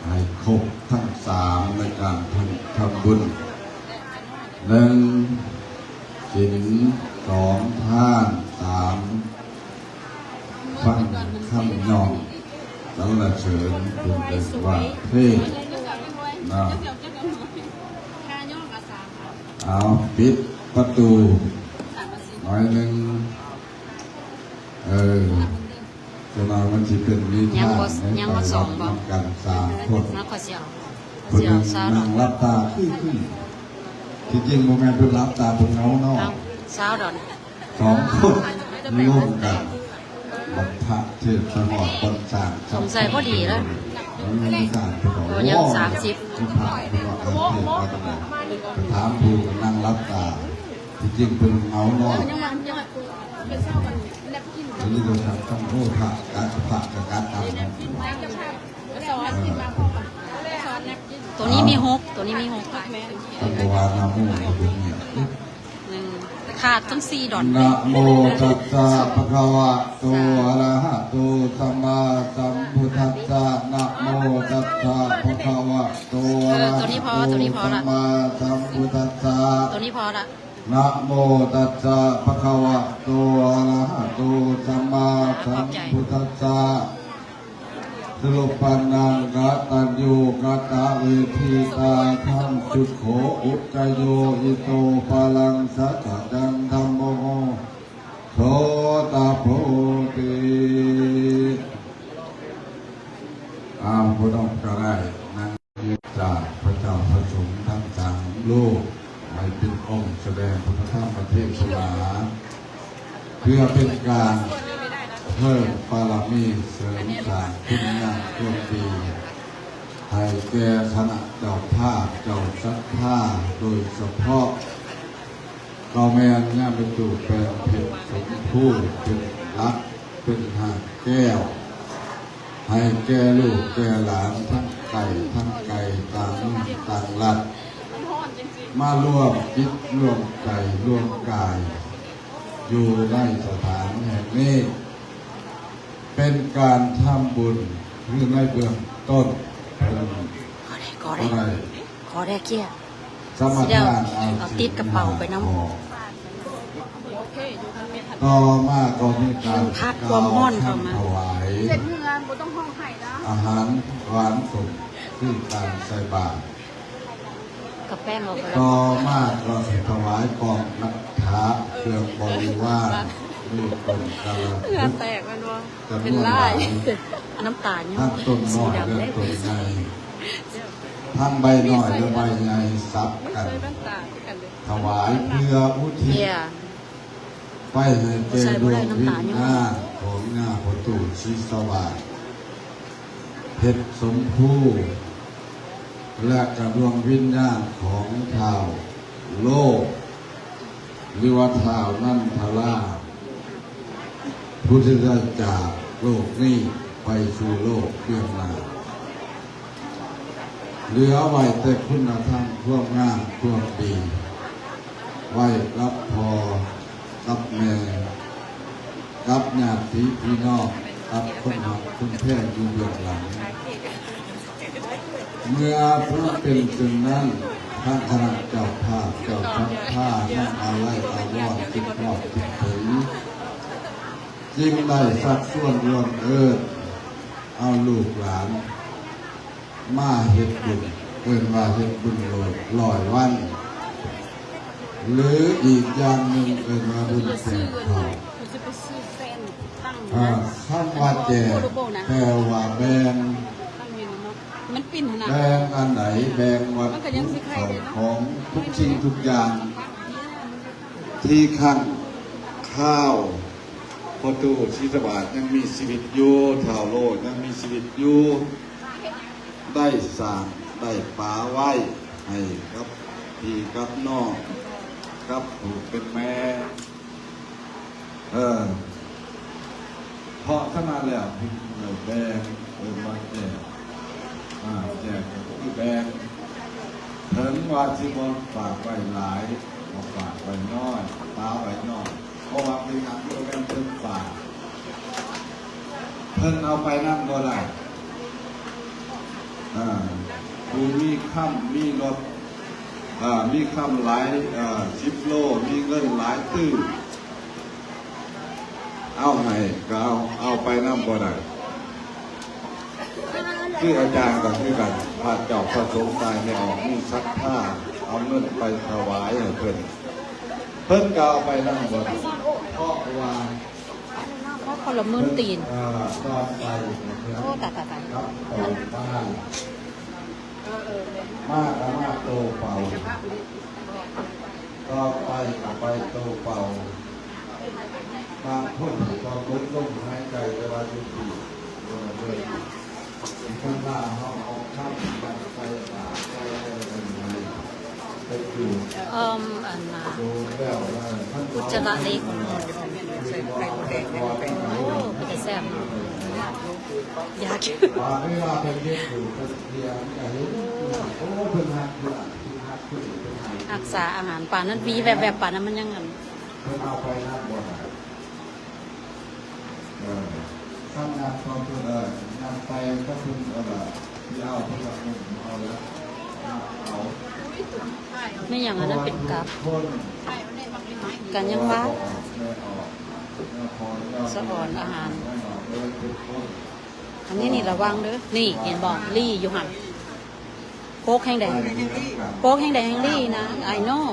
ໃຫ້ຄົບທັງສາມໃນການທຳ ທຳບຸນ. ໜຶ່ງ ສິນ, ສອງ ທານ, ສາມ ຟັງຄຳຍ້ອງສັນລະເສີນ ເພິ່ນເອີ້ນວ່າເພງນະ. ເອົາ ປິດປະຕູໜ້ອຍໜຶ່ງ. ເອີ ສ່ວນຫຼາຍມັນຊິເປັນນິທານ ຍັງບໍ່ ໃນ ຍັງບໍ່ສອງບໍ່? ນຳກັນສາມຄົນ ມາ ຂ້ອຍຊິເອົາ ຂ້ອຍຊິເອົາຊາວດອນ. ຜູ້ໜຶ່ງນັ່ງຫຼັບຕາຄື ຄື ທີ່ຈິງບໍ່ແມ່ນເພິ່ນຫຼັບຕາ ເພິ່ນເຫງົາເນາະ. ເອົາ ຊາວດອນ ສອງຄົນລົມກັນ ບັກພະເທດສະຫອດ ບ່ອນສ້າງ ສົງໄສບໍ່ດີລະ ມັນມີສາມຄົນ. ໂອ້ ຍັງສາມສິບ ພະເທດວ່າຈັ່ງໃດ ໄປຖາມຜູ້ນັ່ງຫຼັບຕາ ທີ່ຈິງເພິ່ນເຫງົາເນາະ. ອັນນີ້ກໍສັກຄຳ ໂອ້ ພະກັດ ພະກະກັດເອົາເນາະ. ເອີ ໂຕນີ້ມີຫົກ ໂຕນີ້ມີຫົກ. ເພິ່ນກໍວ່ານະໂມ ເປັນຫຍັງ ໜຶ່ງ ຂາດທັງສີ່ດອນ. ນະໂມຕັດສະ ພະຄະວະໂຕ ອະລະຫະໂຕ ສຳມາສຳພຸດທັດສະ. ນະໂມຕັດສະ ພະຄະວະໂຕ ອະລະຫະໂຕ ສຳມາສຳພຸດທັດສະ. ໂຕນີ້ພໍລະ. ນະໂມຕັດສະ ພະຄະວະໂຕ ອະລະຫະໂຕ ສຳມາສຳພຸດທັດສະ. ສະລຸບປະນັງ ກະຕັນຍູ ກະຕະເວທີຕາ ທັງຈຸໂຂ ອຸດຈະໂຍ ອິໂຕ ປະລັງ ສັກຂະຈັງ ທຳໂມ ໂສ ຕະໂພ ຕິ. ອາ ບໍ່ຕ້ອງກະໄດ້ ນັ່ງ ຈາກພະເຈົ້າພະສົງທັງສາມໂລກ ໃຫ້ເປັນອົງສະແດງພຸດທະທຳມະເທດສະໜາ ເພື່ອເປັນການເພີ່ມບາລະມີ ເສີມສ້າງຄຸນງາມຄວາມດີ ໃຫ້ແກ່ຄະນະເຈົ້າພາບເຈົ້າສັດທາ ໂດຍສະເພາະ ກໍແມ່ນຍາມແມ່ຕູ້ແປງເພັດສົມພູ ເປັນຫຼັກເປັນຮາກແກ້ວ ໃຫ້ແກ່ລູກແກ່ຫຼານທັງໃກ້ທັງໄກ ຕ່າງເມືອງຕ່າງລັດ ມາລວມຈິດລວມໃຈລວມກາຍ ຢູ່ໃນສະຖານແຫ່ງນີ້ ເປັນການທຳບຸນ ຄືໃນເບື້ອງຕົ້ນເພິ່ນ ຂໍແດ່ ຂໍແດ່ ຂໍແດ່ເກຍ ສະມາທານເອົາ ເອົາຕິດກະເປົາໄປນຳ. ຕໍ່ມາກໍມີການກ່າວຄຳຖວາຍ ອາຫານຫວານສົມ ຄືການໃສ່ບາດ. ກະແປ້ງອອກໄປແລ້ວ. ຕໍ່ມາກໍຊິຖວາຍກ້ອງອັດຖະ ເຄື່ອງບໍລິວານ ມີຕົ້ນກາລະພຶກ ຈຳນວນຫຼາຍ ນ້ຳຕາຍ ທັງຕົ້ນນ້ອຍ ແລະ ຕົ້ນໃຫຍ່ ທັງໃບນ້ອຍ ແລະ ໃບໃຫຍ່ສັບກັນ ຖວາຍເພື່ອອຸທິດໄປໃຫ້ແກ່ດວງວິນຍານຂອງຍາພໍ່ຕູ້ສີສະຫວາດ ເພັດສົມພູ ແລະ ກະດວງວິນຍານຂອງທ້າວໂລ ຫຼືວ່າທ້າວນັນທະລາ ຜູ້ທີ່ໄດ້ຈາກໂລກນີ້ໄປສູ່ໂລກເບື້ອງໜ້າ ເຫຼືອໄວ້ແຕ່ຄຸນນະທຳຄວາມງາມຄວາມດີ ໄວ້ກັບພໍ່ ກັບແມ່ ກັບຍາດຕິພີ່ນ້ອງ ກັບຄົນຮັກຄົນແພງຢູ່ເບື້ອງຫຼັງ. ເມື່ອເປັນເຊັ່ນນັ້ນ ທາງຄະນະເຈົ້າພາບເຈົ້າສັດທາ ນຳອາໄລອາວອນຄິດຮອດຄິດເຖິງ ຈຶ່ງໄດ້ຊັກຊວນລວມເອີ້ນເອົາລູກຫຼານ ມາເຮັດບຸນ ເອີ້ນວ່າເຮັດບຸນຮ້ອຍວັນ ຫຼື ອີກຢ່າງໜຶ່ງເອີ້ນວ່າບຸນແຈກເຂົ້າ ເອີ ຄຳວ່າແຈກ ແປວ່າແບ່ງ ແບ່ງອັນໃດ? ແບ່ງວັດຖຸເຂົ້າຂອງທຸກສິ່ງທຸກຢ່າງ ທີ່ຄັ້ງຄາວພໍ່ຕູ້ສີສະຫວາດຍັງມີຊີວິດຢູ່ ທ້າວໂລຍັງມີຊີວິດຢູ່ ໄດ້ສ້າງໄດ້ປາໄວ້ໃຫ້ກັບພີ່ກັບນ້ອງ ກັບຜູ້ເປັນແມ່ ເອີ ເພາະສະນັ້ນແລ້ວ ເພິ່ນເອີ້ນແບ່ງ ເອີ້ນວ່າແຈກ ອາ ແຈກກໍຄືແບ່ງ ເຖິງວ່າຊິບໍ່ຝາກໄວ້ຫຼາຍ ບໍ່ຝາກໄວ້ນ້ອຍ ປາໄວ້ນ້ອຍ ເພາະວ່າເປັນຫຍັງ? ບໍ່ແມ່ນເພິ່ນຝາກ ເພິ່ນເອົາໄປນຳບໍ່ໄດ້ ອ່າ ຜູ້ມີຄຳ ມີລົດ ອ່າ ມີຄຳຫຼາຍ ອ່າ ສິບໂລ ມີເງິນຫຼາຍຕື້ ເອົາໃຫ້ກໍເອົາ ເອົາໄປນຳບໍ່ໄດ້. ຄືອາຈານກໍຄືກັນ ພະເຈົ້າພະສົງຕາຍແມ່ອອກມີສັດທາ ເອົາເງິນໄປຖວາຍໃຫ້ເພິ່ນ ເພິ່ນກໍເອົາໄປນຳບໍ່ໄດ້ ເພາະວ່າ ເພາະຄົນລະໝື່ນຕີນ ເອີ ຕໍ່ໄປ ໂອ້ ຕາຍ ຕາຍ ຕາຍ ກັບຕໍ່ໄປ ມາກໍມາໂຕເປົ່າ ຕໍ່ໄປກໍໄປໂຕເປົ່າ ບາງຄົນກໍໝົດລົມຫາຍໃຈ ແຕ່ວ່າຢູ່ທີ່ ເອີ ເດີນ ເພິ່ນວ່າເຮົາເອົາຄຳ ໃສ່ປາກ ໃສ່ອັນນັ້ນ ເອີມ ອັນນ່າ ອຸດຈະລະເລກ ໂອ້ ເປັນຕາແຊບເນາະ ຢາກ ຮັກສາອາຫານປານນັ້ນ ວີແວບໆ ປານນັ້ນ ມັນຍັງອັນ ເອີ ຄັນນາງຕອນເພິ່ນ ເອີ ນາງໄປກັບເພິ່ນ ເອີ ຊິເອົາເພິ່ນກັບເພິ່ນເອົາລະ ເອົາ ແມ່ນຫຍັງອັນນັ້ນເປັນກັບ ກັນຫຍັງວະ ສະອອນອາຫານ ອັນນີ້ນີ້ລະວັງເດີ ນີ້ເຫັນບໍ່ ລີ້ຢູ່ຫັ້ນ ໂກກແຮງໃດ ໂກກແຮງໃດແຮງລີ້ນະ I know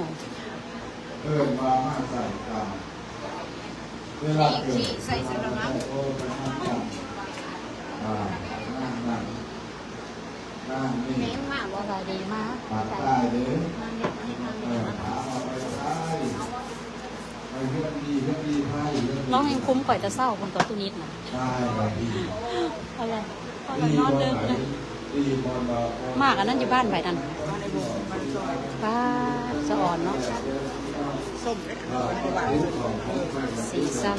ເອີ້ນວ່າມາໃສ່ກັນ ເວລາເກີດ ໃສ່ສາລະມະ ໂອ້ ໄປນຳກັນ ອ່າ ນາງນັ້ນ ນາງນີ້ ສະບາຍດີມາ ປາກໃຕ້ເດ້ ເອີ ຖາມວ່າໄປໃສ ໄປເຮືອນດີ ເຮືອນດີໄພ ເຮືອນດີ ລາວແຮ່ງຄຸມຂ້ອຍແຕ່ເຊົ້າພຸ້ນ ຕອນຕຸນິດນະ ໄດ້ ໄດ້ດີ ເອົາລະ ເອົາລະ ນອນເດິກນະ ມາກອັນນັ້ນຢູ່ບ້ານໃບນັ້ນ ປາດ ສະອອນເນາະ ສົ້ມ ສີຊ້ຳ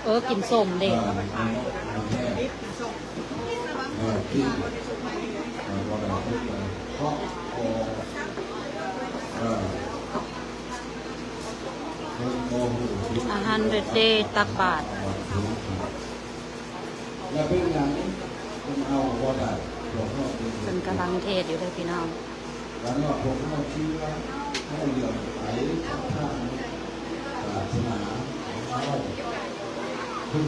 ເອີ ກິນສົ້ມເດ້ ອາຫານເລີດເດ ຕັກບາດ ແລະເປັນຫຍັງເພິ່ນເອົາບໍ່ໄດ້ ພວກເຮົາເປັນ ເພິ່ນກຳລັງເທດຢູ່ເດີພີ່ນ້ອງ ແລະເມື່ອພວກເຮົາເຊື່ອ ເຮົາເຫຼື້ອມໃສສັດທາໃນສາສະໜາຂອງເຮົາ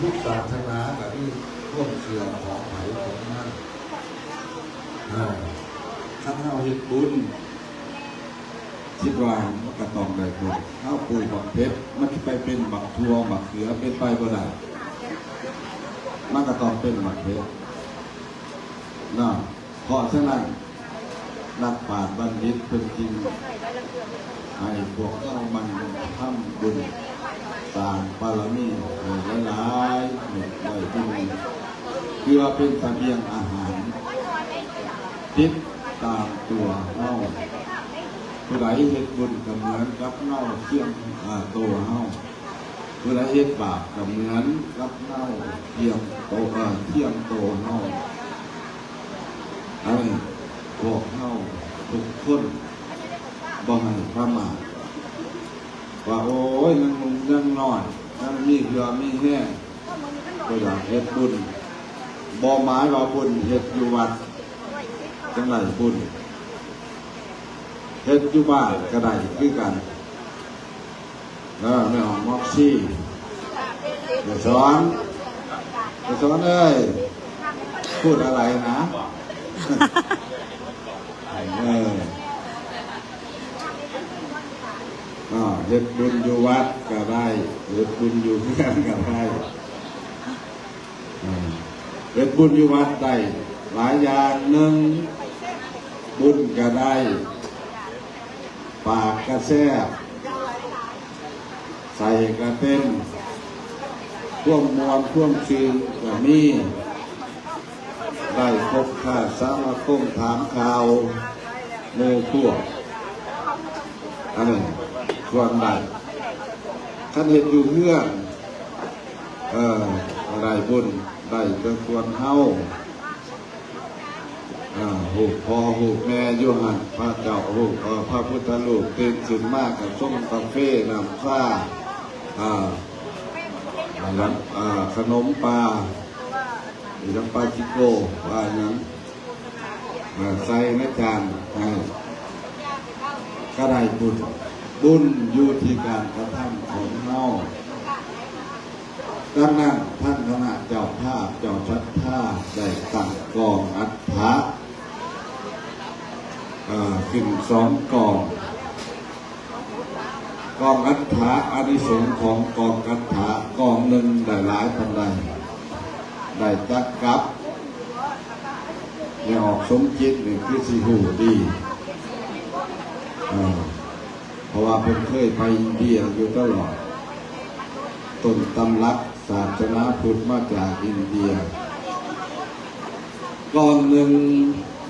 ທຸກໆສາສະໜາກໍມີຄວາມເຊື່ອຂອງໃຜຂອງມັນ ເອີ ຄັນເຮົາເຮັດບຸນ ຄິດວ່າມັນກໍຕ້ອງໄດ້ຜົນ ເຮົາປູກບັກເຜັດ ມັນຊິໄປເປັນບັກຖົ່ວບັກເຂືອ ເປັນໄປບໍ່ໄດ້ ມັນກໍຕ້ອງເປັນບັກເຜັດເນາະ ເພາະສະນັ້ນ ນັກປາດບັນດິດເພິ່ນຈຶ່ງໃຫ້ພວກເຮົາໝັ່ນທຳບຸນ ສ້າງບາລະມີໃຫ້ຫຼາຍໆ ໃຫ້ໄດ້ບຸນ ເພື່ອເປັນສະບຽງອາຫານ ຕິດຕາມຕົວເຮົາ ຜູ້ໃດເຮັດບຸນກໍເໝືອນກັບເງົາຄຽງ ອາ ໂຕເຮົາ ຜູ້ໃດເຮັດບາບກໍເໝືອນກັບເງົາຄຽງໂຕ ເອີ ຄຽງໂຕເຮົາ ໃຫ້ພວກເຮົາທຸກຄົນບໍ່ໃຫ້ປະໝາດ ວ່າ ໂອ້ຍ ຍັງໜຸ່ມຍັງນ້ອຍ ຍັງມີເຫື່ອມີແຮງ ບໍ່ຢາກເຮັດບຸນ ບໍ່ໝາຍວ່າບຸນເຮັດຢູ່ວັດ ຈັ່ງໃດບຸນ ເຮັດຢູ່ບ້ານກໍໄດ້ຄືກັນ ເອີ ແມ່ອອກມອກຊີ ແມ່ສອນ ແມ່ສອນເອີຍ ພູດອະໄລນະ ເອີ ເຮັດບຸນຢູ່ວັດກໍໄດ້ ເຮັດບຸນຢູ່ເຮືອນກໍໄດ້ ເຮັດບຸນຢູ່ວັດໄດ້ຫຼາຍຢ່າງ ໜຶ່ງ ບຸນກະໄດ້ ປາກກະແຊບ ໄສ້ກະເຕັມ ຄວາມມ່ວນຄວາມຊື່ນກະມີ ໄດ້ພົບປະສະມາຄົມ ຖາມຂ່າວໝູ່ພວກ ອັນນັ້ນສ່ວນໄດ້ ຄັນເຮັດຢູ່ເຮືອນ ເອີ ໄດ້ບຸນ ໄດ້ແຕ່ສ່ວນເຮົາ ອາ ຮູບພໍ່ຮູບແມ່ຢູ່ຫັ້ນ ພະເຈົ້າ ຮູບ ເອີ ພະພຸດທະຮູບຕື່ນຂຶ້ນມາກໍຊົງກາເຟ ນ້ຳຊາ ອາ ລະ ເອີ ຂະໜົມປາ ຫຼື ປາຈິໂກ ປາຫຍັງ ເອີ ໃສ່ໃນຈານໃຫ້ ກະໄດ້ບຸນ. ບຸນຢູ່ທີ່ການກະທຳຂອງເຮົາ. ດັ່ງນັ້ນ ທາງຄະນະເຈົ້າພາບ ເຈົ້າສັດທາ ໄດ້ຕັ້ງກອງອັດຖະ ເອີ ຂຶ້ນສອງກອງ. ກອງອັດຖະ ອານິສົງຂອງກອງອັດຖະ ກອງໜຶ່ງໄດ້ຫຼາຍປານໃດ ໄດ້ຈັກກັບ. ແມ່ອອກສົມຈິດນີ້ຄືຊິຮູ້ດີ ເອີ ເພາະວ່າເພິ່ນເຄີຍໄປອິນເດຍຢູ່ຕະຫຼອດ. ຕົ້ນຕຳລັບສາສະໜາພຸດມາຈາກອິນເດຍ. ກອງໜຶ່ງ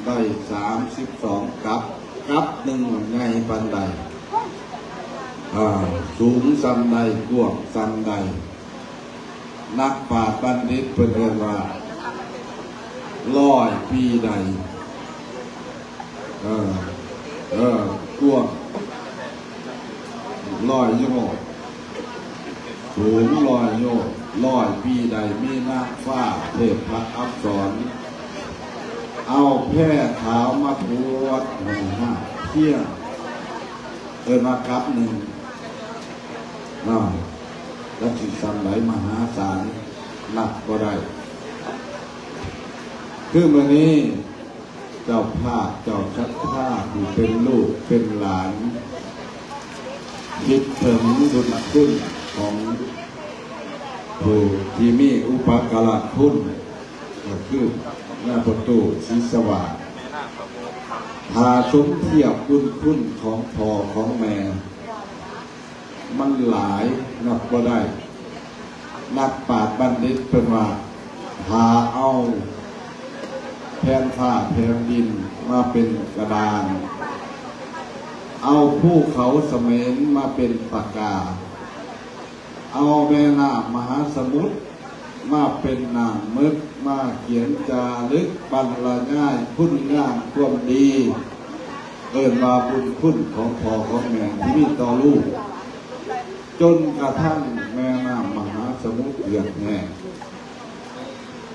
ໄດ້ສາມສິບສອງກັບ, ກັບໜຶ່ງໃຫຍ່ປານໃດ, ເອີ ສູງສ່ຳໃດ, ກວ້າງສ່ຳໃດ. ນັກປາດບັນດິດເພິ່ນເອີ້ນວ່າ ຮ້ອຍປີໃດ. ເອີ ເອີ ກວ້າງຮ້ອຍໂຍດ, ສູງຮ້ອຍໂຍດ, ຮ້ອຍປີໃດ. ມີນາງຟ້າເທບພະອັບສອນ ເອົາແພຂາວມາກວດໃຫ້ຮາບພຽງ, ເອີ້ນວ່າກັບໜຶ່ງເນາະ. ຈັກຊິສ່ຳໃດ ມະຫາສານ ນັບບໍ່ໄດ້. ຄືມື້ນີ້ ເຈົ້າພາບເຈົ້າສັດທາ ຜູ້ເປັນລູກເປັນຫຼານ ຄິດເຖິງບຸນຄຸນຂອງຜູ້ທີ່ມີອຸປະກາລະຄຸນ ກໍຄືນາຍປະຕູ ສີສະຫວາດ. ຖ້າສົມທຽບບຸນຄຸນຂອງພໍ່ຂອງແມ່ ມັນຫຼາຍນັບບໍ່ໄດ້. ນັກປາດບັນດິດເພິ່ນວ່າ ຖ້າເອົາແຜ່ນຟ້າແຜ່ນດິນມາເປັນກະດານ, ເອົາພູເຂົາສະເໝນມາເປັນປາກກາ, ເອົາແມ່ນ້ຳມະຫາສະໝຸດ ມາເປັນໜ້າໝຶກ, ມາຂຽນຈາລຶກບັນລະຍາຍຄຸນງາມຄວາມດີ, ເອີ້ນວ່າບຸນຄຸນຂອງພໍ່ຂອງແມ່ທີ່ມີຕໍ່ລູກ, ຈົນກະທັ້ງແມ່ນ້ຳມະຫາສະໝຸດເຫຼືອດແຫ້ງ,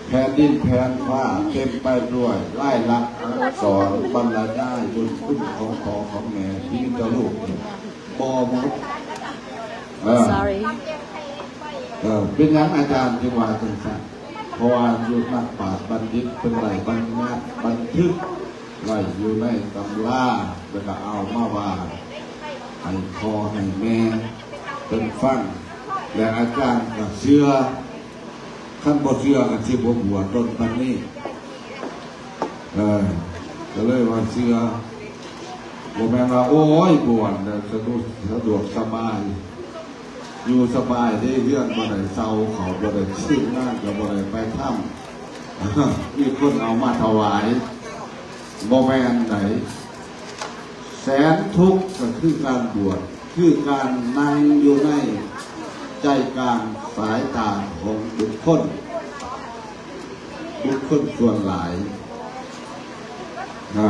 ແຜ່ນດິນແຜ່ນຟ້າເຕັມໄປດ້ວຍລາຍລັກອັກສອນບັນລະຍາຍບຸນຄຸນຂອງພໍ່ຂອງແມ່ທີ່ມີຕໍ່ລູກ. ບໍ່ໝົດ. ເອີ Sorry. ເອີ ເປັນຫຍັງອາຈານຈຶ່ງວ່າຈັ່ງຊັ້ນ? ເພາະວ່າຢູ່ນັກປາດບັນດິດເພິ່ນໄດ້ບັນຍັດບັນທຶກໄວ້ຢູ່ໃນຕຳລາ ແລ້ວກໍເອົາມາວ່າໃຫ້ພໍ່ໃຫ້ແມ່ເພິ່ນຟັງ ແລະ ອາຈານກໍເຊື່ອ. ຄັນບໍ່ເຊື່ອກໍຊິບໍ່ບວດດົນປານນີ້. ເອີ ກໍເລີຍວ່າເຊື່ອ, ບໍ່ແມ່ນວ່າ ໂອ້ຍ ບວດແລ້ວສະດວກ ສະດວກສະບາຍ, ຢູ່ສະບາຍເດ້, ເຮືອນບໍ່ໄດ້ເຊົ່າ, ເຂົ້າບໍ່ໄດ້ຊື້, ງານກໍບໍ່ໄດ້ໄປທຳ, ມີຄົນເອົາມາຖວາຍ, ບໍ່ແມ່ນໃດ. ແສນທຸກກໍຄືການບວດ, ຄືການນັ່ງຢູ່ໃນໃຈກາງສາຍຕາຂອງບຸກຄົນ, ບຸກຄົນສ່ວນຫຼາຍ. ອາ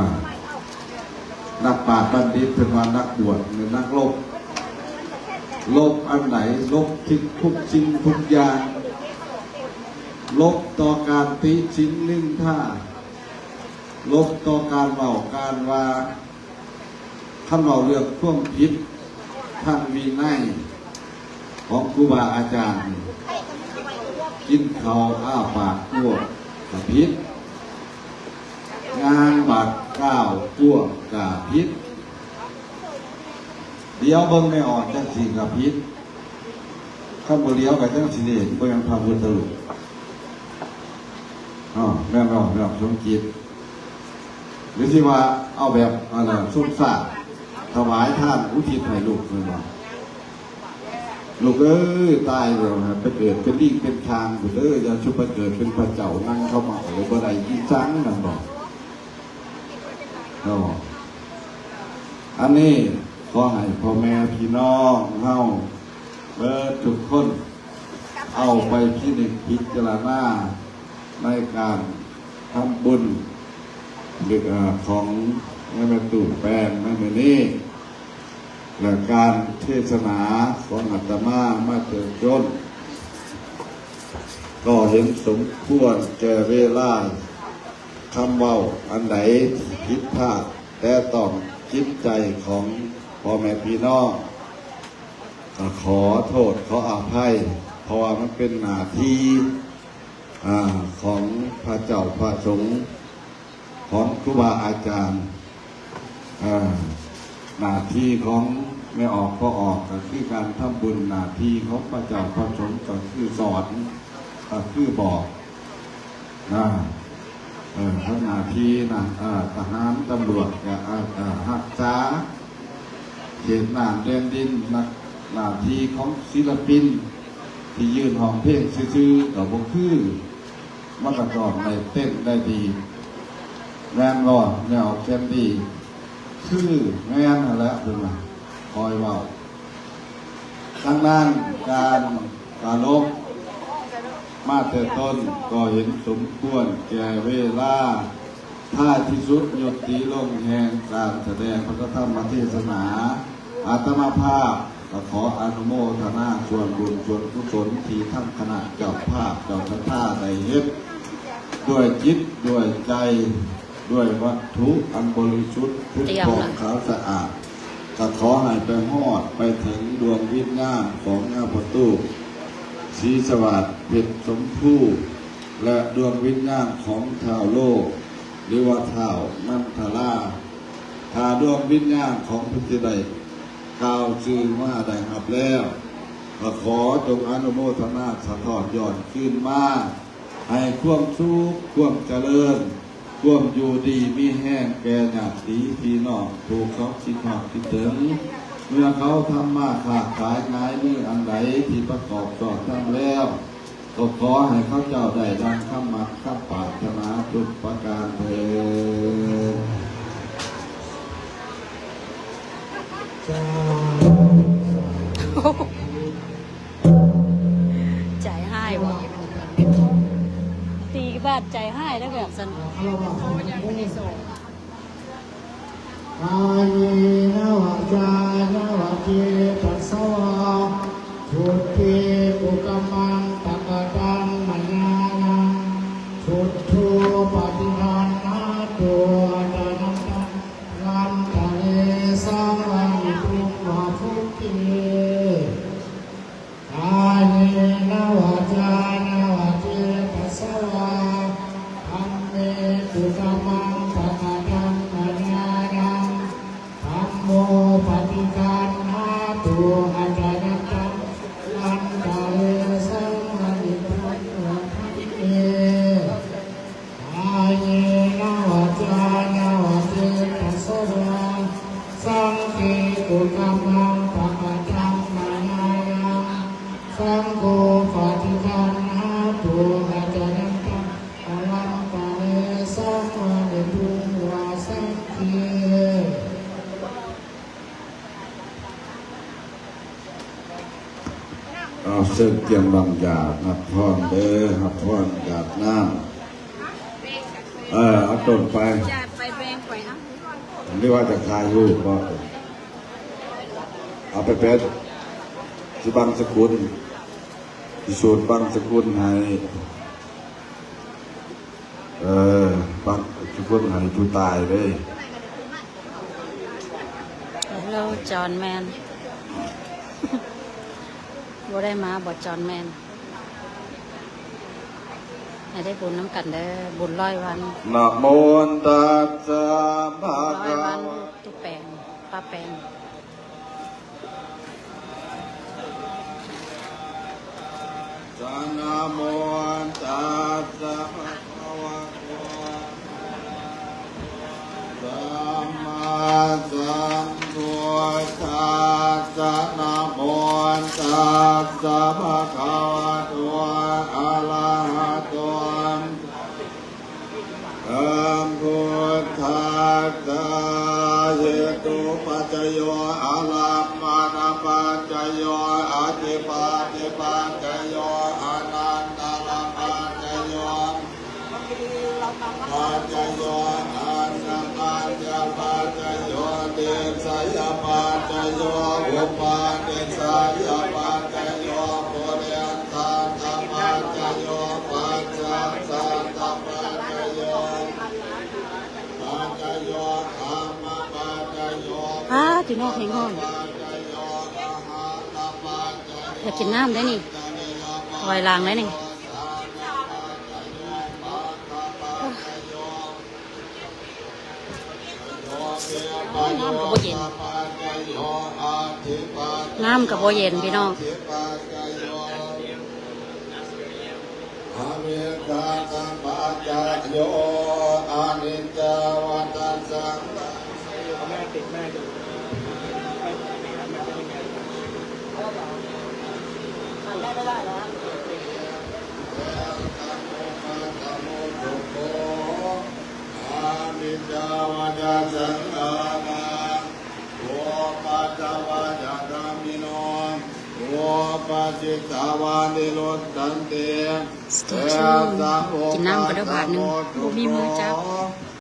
ນັກປາດບັນດິດເພິ່ນວ່ານັກບວດແມ່ນນັກລົບ. ລົບອັນໃດ? ລົບທຸກ ທຸກສິ່ງທຸກຢ່າງ, ລົບຕໍ່ການຕິຊິນນິນທາ, ລົບຕໍ່ການເວົ້າການວ່າ. ຄັນເວົ້າເລື່ອງຄວາມຜິດທາງວິໄນຂອງຄູບາອາຈານ, ກິນເຂົ້າອ້າປາກກວ້າງກໍຜິດ, ຍ່າງບາດກ້າວກວ້າງກໍຜິດ. ຫຼຽວເບິ່ງແມ່ອອດຈັ່ງຊີ້ກໍຜິດ, ຄັນບໍ່ຫຼຽວກໍຈັ່ງຊິເຫັນບໍ່ແມ່ນພະພຸດທະຮູບ. ອ້າວ ແມ່ນບໍ່ ແມ່ອອດສົມຈິດ? ຫຼືຊິວ່າເອົາແບບອັນນັ້ນ ຊຸມຊາດ ຖວາຍທານອຸທິດໃຫ້ລູກແມ່ນບໍ່? ລູກເອີຍ ຕາຍແລ້ວໃຫ້ໄປເກີດເປັນລີງເປັນຄາງພຸ້ນເດີ, ຢ່າຊຸມໄປເກີດເປັນພະເຈົ້າ ນັ່ງເຂົ້າມາເອົາບໍ່ໄດ້ກິນສັງ ແມ່ນບໍ່ເນາະ? ອັນນີ້ຂໍໃຫ້ພໍ່ແມ່ພີ່ນ້ອງເຮົາເບິດທຸກຄົນ ເອົາໄປພິນິດພິຈາລະນາໃນການທຳບຸນ ເອີ ຂອງແມ່ຕູ້ແປງໃນມື້ນີ້ ແລະ ການເທສະໜາຂອງອາດຕະມາມາເຈີຈົນ ກໍເຫັນສົມຄວນແກ່ເວລາ, ຄຳເວົ້າອັນໃດທີ່ຜິດພາດແຕະຕ້ອງຈິດໃຈຂອງພໍ່ແມ່ພີ່ນ້ອງ ກໍຂໍໂທດຂໍອະໄພ, ເພາະວ່າມັນເປັນໜ້າທີ່ ອາ ຂອງພະເຈົ້າພະສົງ ຂອງຄູບາອາຈານ, ເອີ ໜ້າທີ່ຂອງແມ່ອອກພໍ່ອອກກໍຄືການທຳບຸນ, ໜ້າທີ່ຂອງພະເຈົ້າພະສົງກໍຄືສອນ, ກໍຄືບອກນະ, ເອີ ທຳໜ້າທີ່ນະ, ເອີ ທະຫານຕຳຫຼວດກໍ ເອີ ເອີ ຮັກສາເຂດນ້ຳແດນດິນ, ໜ້າ ໜ້າທີ່ຂອງສິລະປິນທີ່ຢືນຮ້ອງເພງຊື່ໆກໍບໍ່ຄື. ມັນກໍຕ້ອງໄດ້ເຕັ້ນໄດ້ດີ ແມ່ນບໍ່ແນວແຄນດີ? ຄືແມ່ນຫັ້ນແຫຼະ ເພິ່ນວ່າ ຄອຍເວົ້າ. ດັ່ງນັ້ນ ການປາລົບມາແຕ່ຕົ້ນກໍເຫັນສົມຄວນແກ່ເວລາ, ທ້າຍທີ່ສຸດຍຸຕິລົງແຫ່ງການສະແດງພະທຳມະເທດສະໜາ. ອາດຕະມາພາບກໍຂໍອະນຸໂມທະນາສ່ວນບຸນສ່ວນກຸສົນທີ່ທັງຄະນະເຈົ້າພາບເຈົ້າສັດທາໄດ້ເຮັດດ້ວຍຈິດດ້ວຍໃຈ, ດ້ວຍວັດຖຸອັນບໍລິສຸດຜຸດຜ່ອງຂາວສະອາດ, ກໍຂໍໃຫ້ໄປຮອດໄປເຖິງດວງວິນຍານຂອງຍາປະຕູ ສີສະຫວາດເພັດສົມພູ ແລະ ດວງວິນຍານຂອງທ້າວໂລ ຫຼືວ່າທ້າວມັນທະລາ. ຖ້າດວງວິນຍານຂອງຜູ້ທີ່ໄດ້ກ່າວຊື່ມາໄດ້ຮັບແລ້ວ, ກໍຂໍຈົ່ງອະນຸໂມທະນາສະທ້ອນຍ້ອນຄືນມາ, ໃຫ້ຄວາມສຸກ, ຄວາມຈະເລີນ, ຄວາມຢູ່ດີມີແຮງແກ່ຍາດຕິພີ່ນ້ອງຜູ້ເຂົາຄິດຮອດຄິດເຖິງ, ເມື່ອເຂົາທຳມາຄ້າຂາຍຫງາຍມືອັນໃດທີ່ປະກອບຊອບທຳແລ້ວ, ກໍຂໍໃຫ້ເຂົາເຈົ້າໄດ້ດັ່ງຄຳໝັ້ນຄຳປາດຖະໜາທຸກປະການເທີ້ນ. ໃຈຮ້າຍບໍ່? ຕີບາດໃຈຮ້າຍໄດ້ແບບຊັ້ນ. ກາເຍນະວາຈານະວະເຈຕະສະວາ ສຸດທິກຸກຳມັງປະກະຕັງມະຍາຍັງ ສຸດໂທປະຕິການຫາຕຸ ອັດຕະນັນຕະ ວັນຕະເລ ສັງວະລິຕຸງວາສຸດທິ. ກາເຍນະວາຈານະວະເຈຕະສະວາ ທຳເມ ກຸກຳມັງ ປະກະຕັງ ມະຍາຍັງ ທຳໂມ ປະຕິການຫາຕຸ ອັດຕະນັນຕະ ວັນຕະເລ ສັງວະລິຕຸງ ວາທັງເມ. ກາເຍນະວາຈານະວະເຈຕະສະວາ ສັງເຄ ກຸກຳມັງ ປະກະຕັງ ມະຍາຍັງ ສັງໂຄ ປະຕິການຫາຕຸ ອັດຕະນັນຕະ ອະວັນຕະເລ ສັງວະລິຕຸງ ວາສັງເຄ. ເອົາ ເຊີນກຽມບາງຢາດ ຮັບພອນເດີ, ຮັບພອນຢາດນ້ຳ. ເອີ ເອົາຕົ້ນໄປ ຢາດໄປແບ່ງໄປ. ເອົາ ຫຼືວ່າຈະຖ່າຍຮູບບໍ? ເອົາໄປເປັນ ຊິບັງສະກຸນ ຊິສູດບັງສະກຸນໃຫ້. ເອີ ບັງສະກຸນໃຫ້ຜູ້ຕາຍເດ້. ເຮໂລ ຈອນແມນ ບໍ່ໄດ້ມາບໍ ຈອນແມນ? ໃຫ້ໄດ້ບຸນນຳກັນເດີ ບຸນຮ້ອຍວັນ. ນະໂມຕັດສະ ພະຄະວະ ຮ້ອຍວັນ ຕູ້ແປງ ປ້າແປງ. ສະ ນະໂມຕັດສະ ພະຄະວະໂຕ ອະລະຫະໂຕ ສຳມາສຳພຸດທັດສະ. ນະໂມຕັດສະ ພະຄະວະໂຕ ອະລະຫະໂຕ ສຳມາສຳພຸດທັດສະ. ເຫຕຸປັດຈະໂຍ ອາລຳມະນະປັດຈະໂຍ ອະທິປະຕິປັດຈະໂຍ ອະນັນຕະລະປັດຈະໂຍ ປັດຈະໂຍ ອັນນະປັດຈະປັດຈະໂຍ ຕິສະຍະປັດຈະໂຍ ອຸປະຕິສະຍະປັດຈະໂຍ ປຸເຣນທາຕະປັດຈະໂຍ ຢູ່ນອກແຮງຮ້ອນ. ຢາກກິນນ້ຳໄດ໋ນີ້ ຖອຍຫຼັງໄດ໋ນີ້. ນ້ຳກໍບໍ່ເຢັນ ນ້ຳກໍບໍ່ເຢັນພີ່ນ້ອງ. ອະວິຊຊາສັມປະຈາໂຍ ອະນິດຈາວັດຕະສັງ ອະນິດຈາວັດຕະສັງຂາມາ ອຸປັດຈະວາຍະທຳມິໂນ ອຸປັດຈິດຕາວານິໂຣດທັນຕິ ສະທຸ ກິນນ້ຳກໍເດີບາດໜຶ່ງ ບໍ່ມີມືຈັບ.